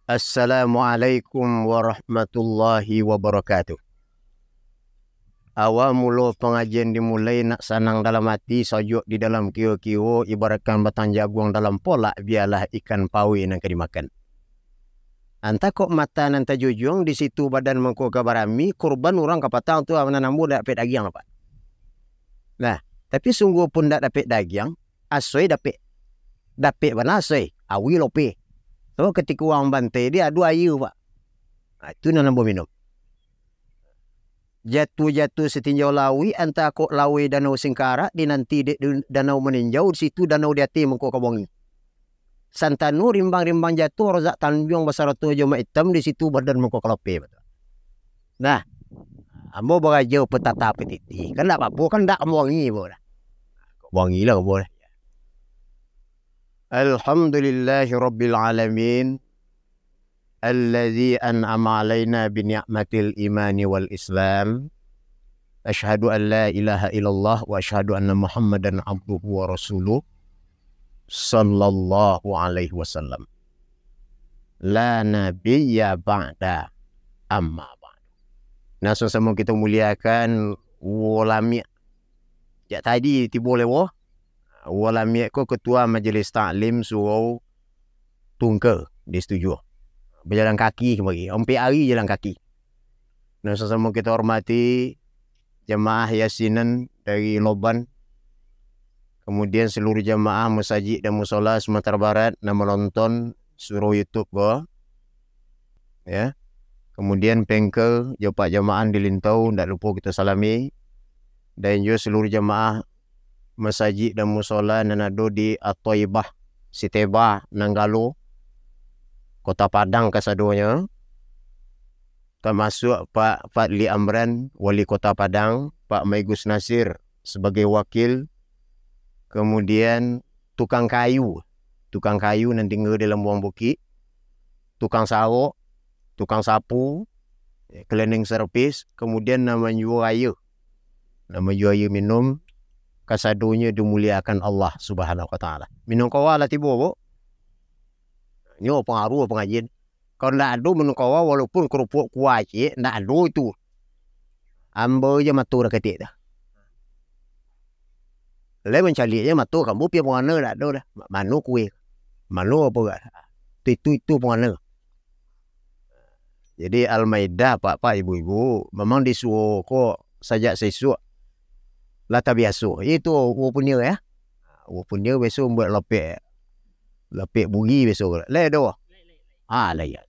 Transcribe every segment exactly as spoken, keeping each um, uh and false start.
Assalamualaikum warahmatullahi wabarakatuh. Awal mulo pangajian dimulai, nak sanang dalam ati, sajuak di dalam kio-kio, ibaratkan batang jaguang dalam polak, bialah ikan pawe nan ka dimakan. Antah kok mata nan tajujuang, di situ badan mangko ka barami, kurban urang ka patang tu, nan ambo ndak dapek dagiang, Pak. Nah, tapi sungguah pun ndak dapek dagiang, asoi dapek. Dapek bana asoi, awi lopeh. Sabab katiko urang bantai, dia ado aia, Pak. Nah, itu nan ambo minum. Jatuah-jatuah satinjau lauik, antah kok laweh Danau Singkarak, dinanti dek du-, Danau Maninjau, di situ danau di ateh mangko ka buangi. Santano rimbang-rimbang jatuah, rozak tanjuang basarato jo mak itam, di situ badan mangko ka lopeh. Nah, ambo barajo patata patiti. Kan ndak apo-apo, kan ndak ka buangi ambo dah. Buangi lah ambo dah. Alhamdulillahirabbil alamin. Alladzi an'ama alaina bi ni'matil imani wal islam. Asyhadu an la ilaha illallah wa asyhadu anna Muhammadan abduhu wa rasuluh. Sallallahu alaihi wasallam. La nabiyya ba'da, amma ba'du. Nah, sama-sama kita muliakan Uwo Lamiak. Jak tadi tibo lewat. Uwo Lamiak ko Ketua Majelis Taklim Surau Tungka di Situjuah. Bajalan kaki kamari, ampek ari jalan kaki. Nan sasamo kita hormati, jamaah Yasinan dari Loban, kemudian seluruh jamaah masajik dan musola Sumatera Barat nan manonton surau YouTube ko, ya. Kemudian pengkel jo Pak Jamaan di Lintau, ndak lupo kita salami, dan jo seluruh jamaah masajik dan musola nan ado di At-Thaibah, Sitebah, Nanggalo, Kota Padang kasadonyo, tamasuak Pak Fadli Amran, Wali Kota Padang, Pak Maigus Nasir sabagai wakil, kamudian tukang kayu, tukang kayu nan tingga di Lambuang Bukik, tukang sarok, tukang sapu, cleaning service, kamudian nan manjua aia, nan manjua aia minum, kasadonyo dimuliakan Allah Subhanahu wa Taala. Minum kawa lah tibo, Bu. Nyo pangaruah pangajian. Kalau ndak ado minum kawa, walaupun kerupuak kuah ciek, ndak ado itu. Amba je mato dah katik dah. Lai mancaliak je mato, kambuah pia pangana ndak ado dah. Ma-, mano kueh? Mano apo ga? Itu, itu, itu pangana. Jadi, Al-Maidah, Pak-pak, Ibu-ibu, memang disuo ko sajak saisuak lah tabiaso. Itu uwo punyo, ya. Uwo punyo biaso buek lapek, lapek buri biaso. Lai ado? Ah, lai, ya.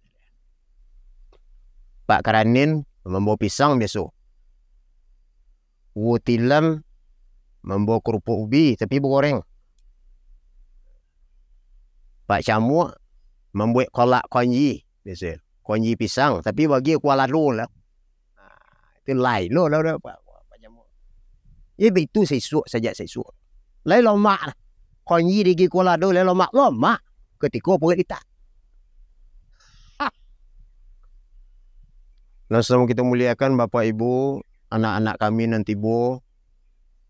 Pak Karanin mambawa pisang biaso. Uwo Tilam mambawa kerupuk ubi, tapi bagoreng. Pak Camuak mambuek kolak konji, biaso. Konji pisang, tapi bagi kuah lado lah. Ah, itu lain lo, lo, lo, Pak, Pak Camuak. Jadi, itu saisuak, sajak saisuak. Lai lomak lah. Konji digi kuah lado, lai lomak, lomak. Katiko paruik litak. Hah. Nan samo kita muliakan, Bapak Ibu, anak-anak kami nan tibo,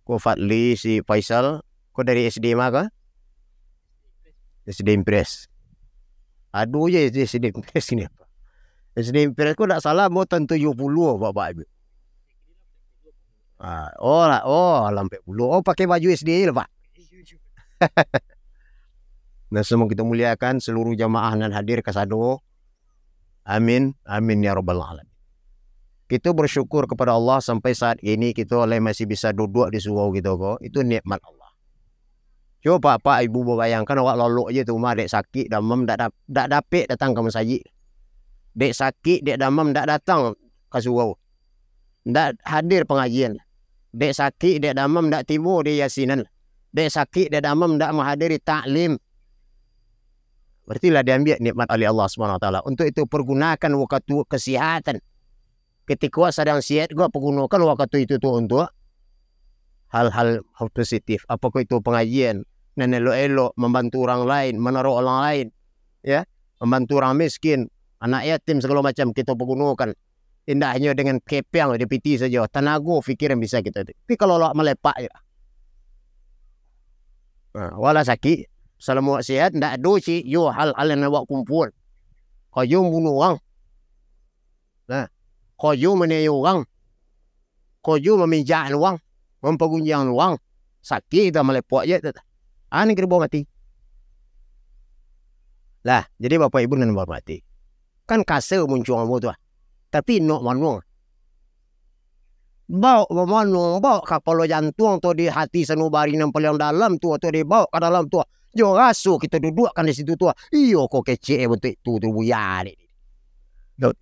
ko Fadli, si Faisal, ko dari S D ma ka? S D Impres. Ado je S D Impres ni. S D Impres ko ndak salah, mau tahun tujuh puluh, Bapak Ibu. Ah, oh lah, oh, lah ampek puluh. Oh, pakai baju S D lah, Pak. Nah, samo kita muliakan seluruh jamaah nan hadir kasado. Amin, amin ya rabbal alamin. Kita bersyukur kepada Allah sampai saat ini kita lai masih bisa duduk di surau kita ko. Itu nikmat Allah. Cubo Pak-pak Ibu babayangkan, awak lalok je tu mah, dek sakik, damam, dak dap-, dak dapek datang ka masajik. Dek sakik, dek damam, dak datang ka surau. Ndak hadir pangajian. Dek sakik, dek damam, ndak tibo di yasinan. Dek sakik, dek damam, ndak mahadiri taklim. Berarti lah diambiak nikmat oleh Allah Subhanahu wa Taala. Untuk itu, pergunakan waktu kesihatan. Ketika sadang sihat ko, pergunakan waktu itu tu untuk hal-hal positif. Apakah itu pengajian, nan elok-elok, membantu orang lain, menolong orang lain, ya, membantu orang miskin, anak yatim, segala macam, kita pergunakan. Indak hanyo dengan kepeng di piti sajo, tanago, pikiran bisa kita tu. Tapi kalau awak melepak je. Ha, walau sakik, salamo awak sihat, ndak ado cik yo hal-hal yang awak kumpul. Kojo mambunuah urang. Nah, kojo maniayo urang. Kojo mamijak urang, mampagunjiang urang. Sakik tu, malepok je tu. Ah, nan karibo mati. Lah, jadi Bapak Ibu nan bahormati. Kan kasa muncuang ambo tu, ah. Tapi inok manuang. Baok mamanuang, baok kapalo jantuang tu di hati sanubari nan paliang dalam tu, tu dibaok ka dalam tu. Jo raso kito duduakkan di situ tu. Iyo ko kecek e bantuak itu tu buya ni. Dot.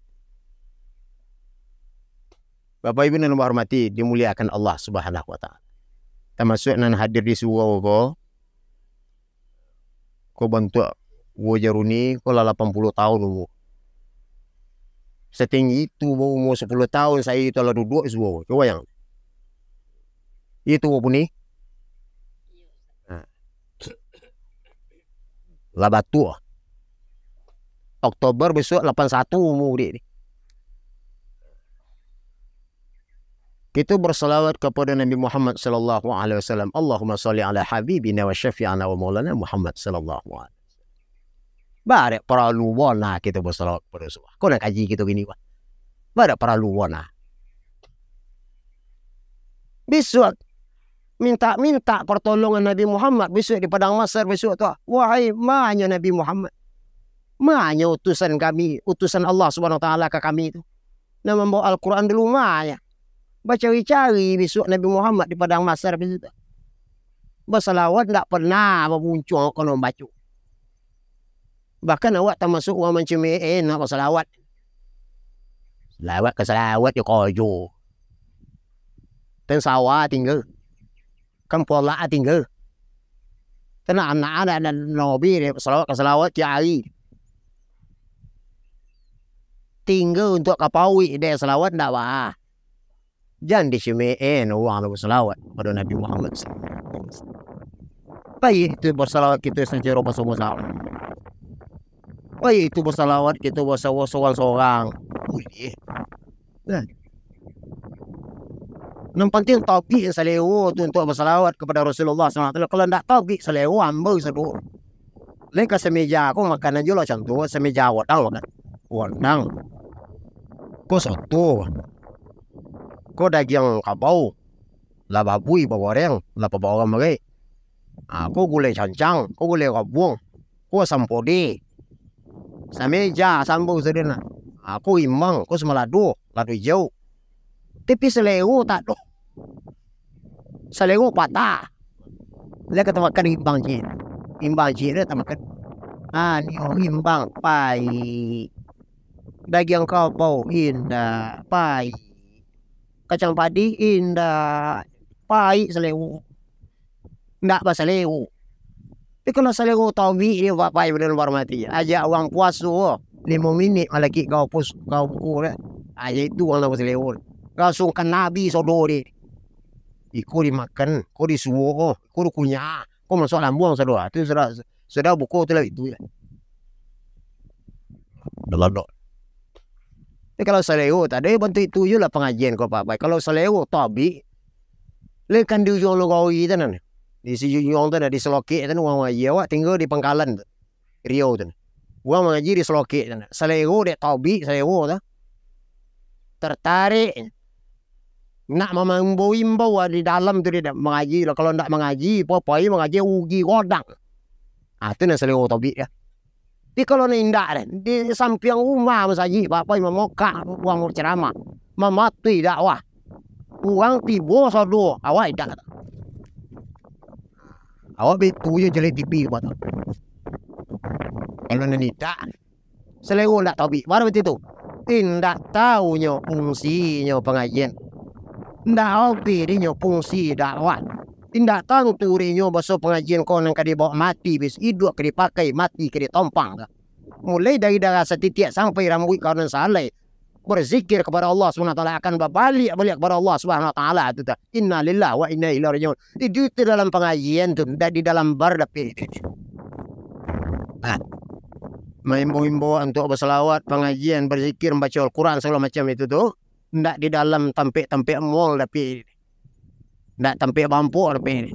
Bapak Ibu nan bahormati, dimuliakan Allah Subhanahu wa Ta'ala. Tamasuak nan hadir di surau ko, ko bantuak Wo Jaruni ko lah lapan puluah taun umua. Satinggi itu baumua sapuluah taun, sayo itu lah duduak suo. Cubo bayang. Itu Wo Puni. Nah. Lah batuak. Oktober bisuak lapan satu umua bulik ni. Kito bersalawat kepada Nabi Muhammad sallallahu alaihi wasallam. Allahumma shalli ala habibina wa syafi'ina wa maulana Muhammad sallallahu alaihi wasallam. Bara paralu bona kito bersalawat kepada Rasulullah. Ko nak kaji kito gini, bah. Bara paralu bona. Bisuak minta-minta pertolongan Nabi Muhammad bisuak di padang Masar bisuak tu. Wahai, manyo Nabi Muhammad. Manyo utusan kami, utusan Allah Subhanahu wa Ta'ala ka kami tu. Nan mambawa Al-Quran dulu mah, ya. Bacari-cari bisuak Nabi Muhammad di padang Masar bisuak tu. Basalawat ndak pernah babuncuang kono baco. Bahkan awak tamasuak urang mancimik, eh, nak basalawat. Salawat ka salawat jo kojo. Tan sawah tingga. Kan polak tingga. Tan anak-anak dan nobi dek salawat ka salawat tiap ari. Tingga untuak ka pauik dek salawat ndak bah. Jan dicimik-an urang tu basalawat pado Nabi Muhammad sallallahu alaihi wasallam. Baiak itu basalawat kito sacaro basamo-samo. Baiak itu basalawat kito basa-, sorang-sorang. Buliah. Nah. Nan pantiang tabik salero tu untuak basalawat kapado Rasulullah sallallahu alaihi wasallam. Kalau ndak tabik salero, ambo sado. Lai ka sameja ko makan ajo lah macam tu, sameja wadang makan. Wadang. Ko soto. Ko dagiang kabau. Lah babui bagoreng, lah pabawa urang bagai. Ha, ko gulai cancang, ko gulai rabuang, ko asam podeh. Sameja sambal sadena. Ha, ko imang, ko samalado, lado ijau. Tapi salero tak ado. Salero patah. Dia kata makan imbang ciek. Imbang ciek dia tak makan. Ha, ni imbang pai. Dagiang kabau indak pai. Kacang padi indak pai salero. Ndak basalero. Tapi kalau salero tabik dia, Bapak Ibu nan bahormati. Ajak urang puaso, limo minik malakik kau pus-, kau buko dah. Aja itu urang ndak basalero. Langsung ka nabi sodo dia. Iko dimakan, ko disuo, ko dikunyah, ko masuak lambuang sado. Tu sudah, sudah buko tu lah itu ya. Dah ladok. Tapi kalau salero, tak ada bantuak itu je lah pangajian ko, Pak. Kalau salero, tabik, Lai kan di ujuang nagari tu nan, di sijunjuang tu nan, di Salokek tu nan, urang mangaji, awak tingga di Pangkalan tu, Riau tu nan. Urang mangaji di Salokek tu nan. Salero dek tabik, salero tu. Tertarik. Nak mamaimbau-imbau di dalam tu dia mangaji lah. Kalau ndak mangaji, papai mangaji rugi godang. Ah, tu nan salero tabik dia. Tapi kalau nan indak deh, di sampiang rumah masajik, bapak imam mokak, urang baceramah, mamatuih dakwah. Urang tibo sado, awak indak. Awak baitu je jaleh T V bapak tu. Kalau nan indak, salero ndak tabik, baru baitu tu. Indak tahu nyo fungsinyo pangajian. Ndak oke dek nyo fungsi dakwah. Indak tantu dek nyo baso pangajian ko nan ka dibaok mati, bis iduak ka dipakai, mati ka ditompang ka. Mulai dari darah satitiak sampai rambuik ka nan salai, berzikir kepada Allah Subhanahu wa Taala, akan babaliak baliak kepada Allah Subhanahu wa Taala tu ta. Innalillahi wa inna ilaihi rajiun. Di, di, di dalam pangajian tu, ndak di dalam bar tapi. Nah, maimbau-imbau untuak basalawat, pangajian, berzikir, mambaco Al-Quran, sagalo macam itu tu, ndak di dalam tampek-tampek mall tapi, ndak tampek bampok tapi,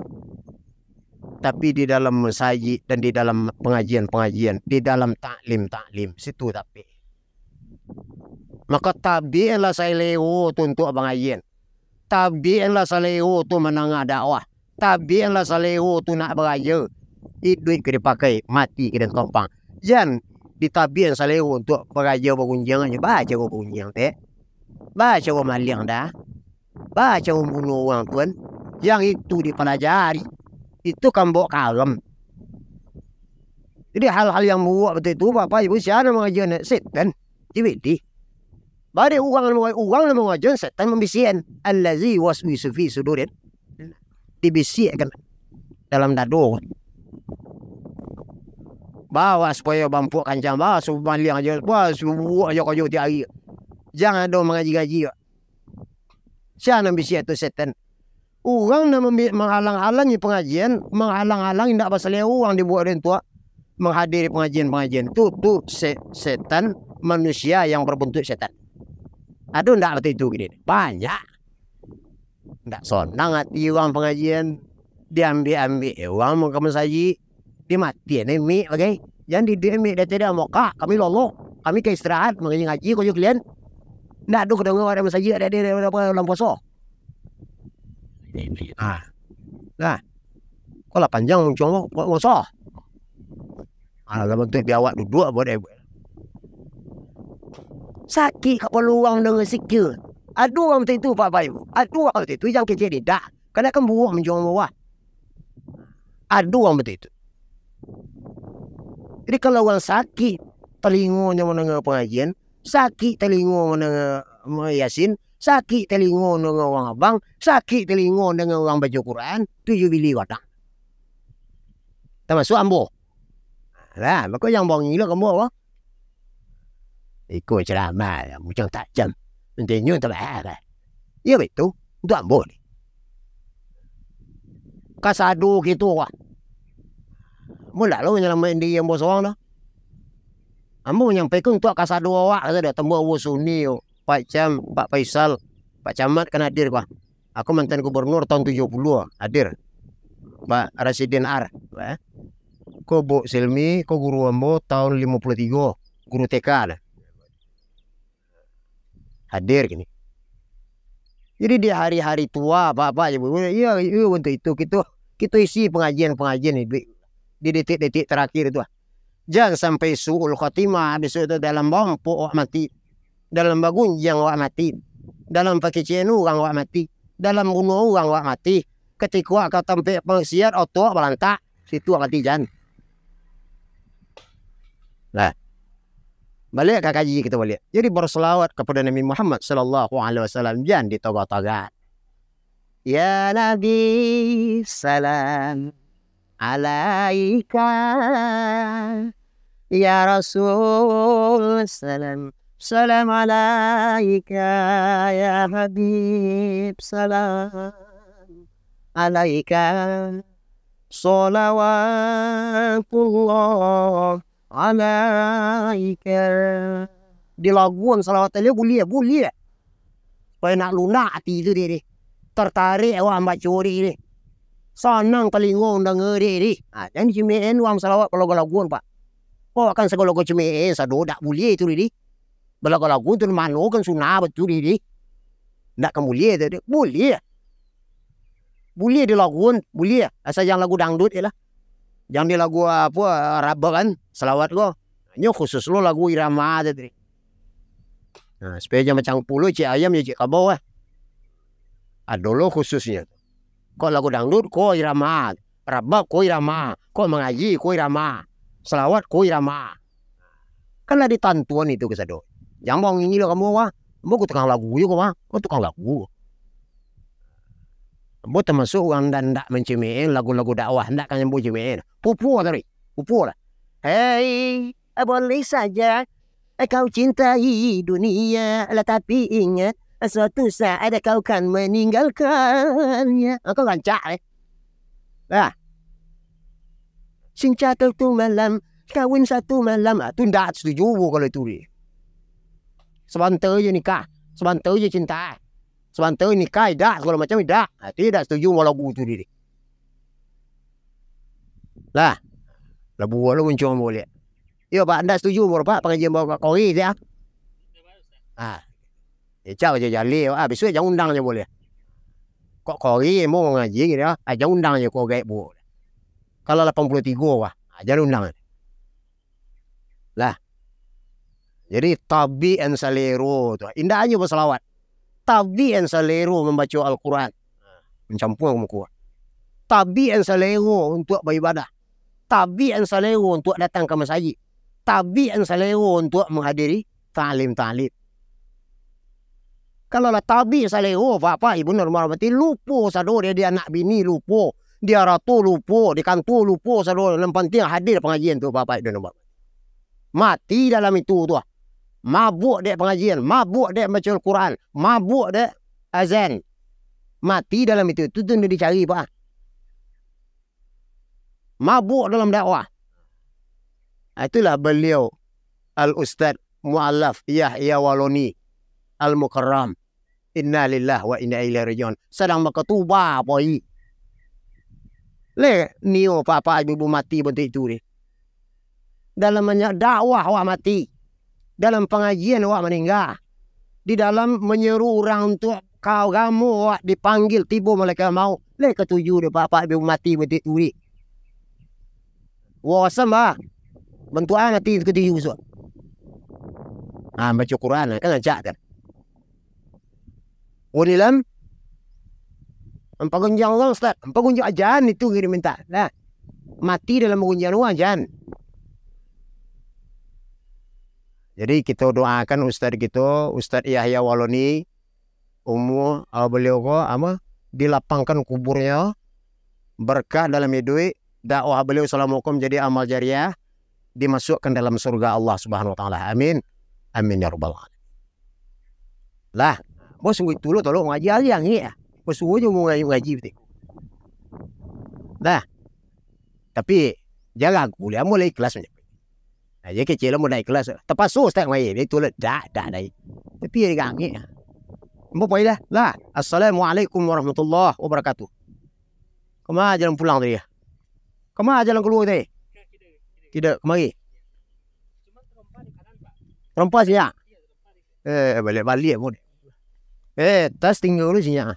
tapi di dalam masajik dan di dalam pangajian-pangajian, di dalam taklim-taklim, situ tapi. Mako, tabianlah salero tu untuak pangajian. Tabianlah salero tu mandanga dakwah. Tabianlah salero tu nak baraja. Iduik ka dipakai, mati ka ditompang. Jan ditabian salero untuak baraja bagunjiang aja. Baa caro bagunjiang, Tek? Baa caro maliang, Da? Baa caro mambunuah urang tu kan? Yang itu dipalajari. Itu kan buwok karam. Jadi, hal-hal yang buruak batua itu, Bapak Ibu, sia nan mangajian? Setan. J B D. Bari urang nan mangajian, urang nan mangajian, setan mambisiakan. Allazi waswisu fi sudurin. Dibisiakan dalam dado. Bawa supayo bampuk kancang, bawa supayo maliang aja, bawa subuak aja karajo tiap ari. Jan ado mangaji-ngaji. Sia nan bisiak tu? Setan. Urang nan mambi-, manghalang-halangi pangajian, manghalang-halangi indak basalero urang dibuek dek intuak manghadiri pangajian-pangajian. Tu, tu se-, setan, manusia yang berbentuk setan. Ado ndak batua itu kini? Banyak. Ndak sonang ati urang pangajian, diambiak-ambiak urang ka masajik, dimatian mik bagai. Jan diduik mik, dah tiada mokak, kami lolok, kami ka istirahat, mangaji-ngaji ko jo kalian. Ndak ado kadanga awak di masajik, ado di, di, di, di, bulan puaso. Ha. Nah. Ko lah panjang muncuang ko, ko, ko sah. Ha, lah bantuak biawak duduak buat eh. Sakik kapalo urang danga sikil. Ado urang batua itu, Pak Bayu. Ado urang batua itu, jan kecek lidah. Kadang kan buruak manjuang bawah. Ado urang batua itu. Jadi, kalau urang sakik talingonyo mandanga pangajian, sakik talingo mandanga Yasin, sakik talingo mandanga urang abang, sakik talingo mandanga urang baco Quran, tujuah biliau gadang. Tamasuak ambo. Lah, mako jan bangih lo ka ambo, bah. Iko ceramah, muncang tajam. Intinyo tabahas lah. Iyo, baitu. Untuak ambo ni. Kasado kito, wah. Ambo ndak lo manyalamaik diri ambo sorang doh. Ambo manyampaikan untuak kasado awak, kasado. Tambah Abu Suni, Pak Cam, Pak Faisal, Pak Camat kan hadir, wah. Aku mantan gubernur tahun tujuah puluah, hadir. Pak Rasidin Ar, eh. Ko Buk Silmi, ko guru ambo tahun limo puluah tigo, guru T K lah. Hadir kini. Jadi di hari-hari tua, apa-apa je, iyo, iyo, untuk itu, kito, kito isi pengajian-pengajian di, di detik-detik terakhir tu lah. Jan sampai su'ul khatimah, bisuak tu dalam bampuk awak mati, dalam bagunjiang awak mati, dalam pakecekan urang awak mati, dalam bunuah urang awak mati. Katiko awak ka tampek maksiat, oto awak balantak, situ awak mati, jan. Nah, baliak ka kaji kito baliak. Jadi, berselawat kepada Nabi Muhammad sallallahu alaihi wasallam, jan ditogah-togah. Ya Nabi, salam alaika. Ya Rasul, salam, salam alaika. Ya Habib, salam alaika. Salawatullah alaika. Dilaguan salawat tadi buliah, buliah. Supaya nak lunak ati tu dek, dek. Tartarik awak mambaco dek, dek. Sanang talingo mandanga dek, dek. Ha, jan dicemeekan urang salawat balagu-laguan, Pak. Kok kan sagalo-galo cemeekan sado, dak buliah tu, dek, dek. Balagu-lagu tu mano kan sunah batua, dek, dek. Ndak kan buliah tu, dek. Buliah. Buliah dilaguan, buliah. Asal jan lagu dangdut je lah. Jan di lagu apo, rabab kan, salawat ko. Nyo khusus lo lagu irama tu tadi. Nah, supaya jan macam pulo cik ayam yo cik kabau lah. Ado lo khususnyo. Kok lagu dangdut, ko irama. Rabab, ko irama. Kok mangaji, ko irama. Salawat, ko irama. Kan lah ditantuan itu kasado. Jan bangih lo kamu, wah. Ambo tukang lagu juo, wah. Ambo tukang lagu. Ambo tamasuak urang nan ndak mancemeekan lagu-lagu dakwah, ndak kan ambo cemeekan. Pupua tadi. Pupua lah. Hei, boleh saja kau cintai dunia, lah tapi ingat, suatu saat kau kan meninggalkannya. Ha, kau rancak, eh. Lah. Cinta satu malam, kawin satu malam. Ah, tu ndak setuju ambo kalau itu, deh. Sabanta je nikah, sabanta je cinta. Sabanta nikah, idak, sagalo macam idak. Ah, tu idak setuju ambo lagu tu, deh. Lah. Lah buek lo muncuang ambo liak. Iyo, Pak, ndak setuju ambo, Pak, pangajian bawa Pak Kori, sia. Ah. Cak aja jaleh, ah, bisuak jan undang nyo buliah. Kok kori ambo mangaji gitu, ah, jan undang nyo kok gaek buo. Kalau lapan puluah tigo, wah, ah, jan undang. Lah. Jadi, tabikan salero tu. Indak hanyo basalawat. Tabikan salero mambaco Al-Quran. Mancampuang muko. Tabikan salero untuak baibadah. Tabikan salero untuak datang ka masajik. Tabikan salero untuak manghadiri taklim-taklim. Kalau lah tabik salero, Bapak Ibu nan hormati, lupo sado dek, dek anak bini lupo, dek arato lupo, dek kantua lupo sado, nan pantiang hadir pangajian tu, Bapak Ibu nan hormati. Mati dalam itu tu. Mabuak dek pangajian, mabuak dek baca Al-Quran, mabuak dek azan. Mati dalam itu, tu tu nan dicari, Pak. Mabuak dalam dakwah. Ah, itulah baliau Al-Ustaz Mu'allaf Yahya Waloni Al-Mukarram. Innalillahi wa inna ilaihi raji'un. Sadang bakatuba, poi. Leh nio Bapak Ibu mati bantuak itu deh. Dalam manya-, dakwah awak mati. Dalam pangajian awak maningga. Di dalam manyeru urang untuak ka agamo awak dipanggia tibo malaikat maut. Leh katuju deh Bapak Ibu mati bantuak itu deh. Wasan bah. Bantuak mati katuju bisuak. Ah, baca Quran kan rancak kan. Wanilam, ampah gunjiang urang, Ustaz. Ampah gunjiang ajan itu kini minta. Lah. Mati dalam gunjiang urang ajan. Jadi, kito doakan ustaz kito, Ustaz Yahya Waloni, umua, ah, baliau ko, apa, dilapangkan kuburnyo, barkah dalam iduik, dakwah baliau salamo ko manjadi amal jariah, dimasuakkan dalam surga Allah Subhanahu Wa Taala. Amin. Amin ya rabbal alamin. Lah, bos sungguh itu lo tolong ngaji ari angik ah. Bos suruh je mau ngaji, ngaji betul. Dah. Tapi, jangan aku boleh, ambo lah ikhlas sajo. Nah, jadi kecil ambo dah ikhlas. Terpaksa ustaz mai, dia tu lah, dak, dak, dak. Tapi dia angik ah. Ambo pai dah. Lah, assalamualaikum warahmatullahi wabarakatuh. Kama jalan pulang tadi? Kama jalan kalua tadi? Kida, kamari. Rampas ya? Eh, baliak-baliak pun. Eh, tas tingga dulu sinya.